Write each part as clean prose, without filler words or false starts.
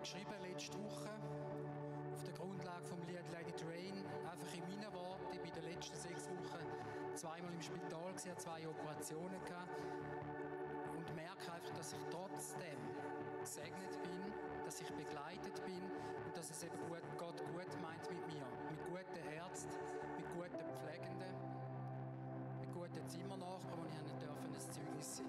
geschrieben letzte Woche auf der Grundlage vom Lied Let It Rain. Einfach in meinen Worten, ich war in den letzten 6 Wochen zweimal im Spital, hatte 2 Operationen und merke einfach, dass ich trotzdem gesegnet bin, dass ich begleitet bin und dass es eben Gott gut meint mit mir. Mit guten Ärzten, mit guten Pflegenden, mit guten Zimmernachbarn, die ich nicht dürfen, ein Zeugnis sein.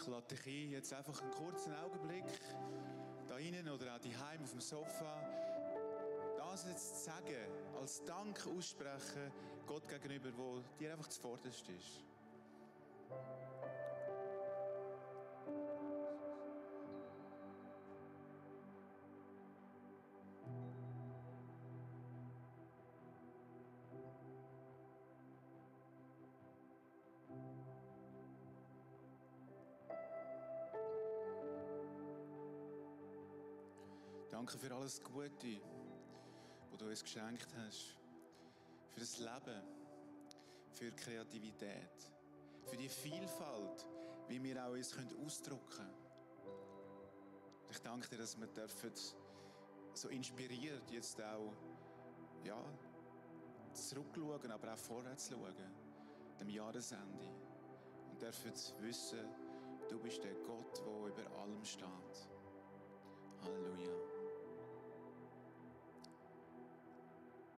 Ich lade dich ein, jetzt einfach einen kurzen Augenblick da innen oder auch daheim auf dem Sofa, das jetzt zu sagen, als Dank aussprechen, Gott gegenüber, wo dir einfach zuvorderst ist. Danke für alles Gute, was du uns geschenkt hast. Für das Leben, für Kreativität, für die Vielfalt, wie wir auch uns ausdrücken können. Ich danke dir, dass wir dürfen so inspiriert jetzt auch zurückschauen, aber auch vorwärts schauen, dem Jahresende. Und dürfen wissen, du bist der Gott, der über allem steht. Halleluja.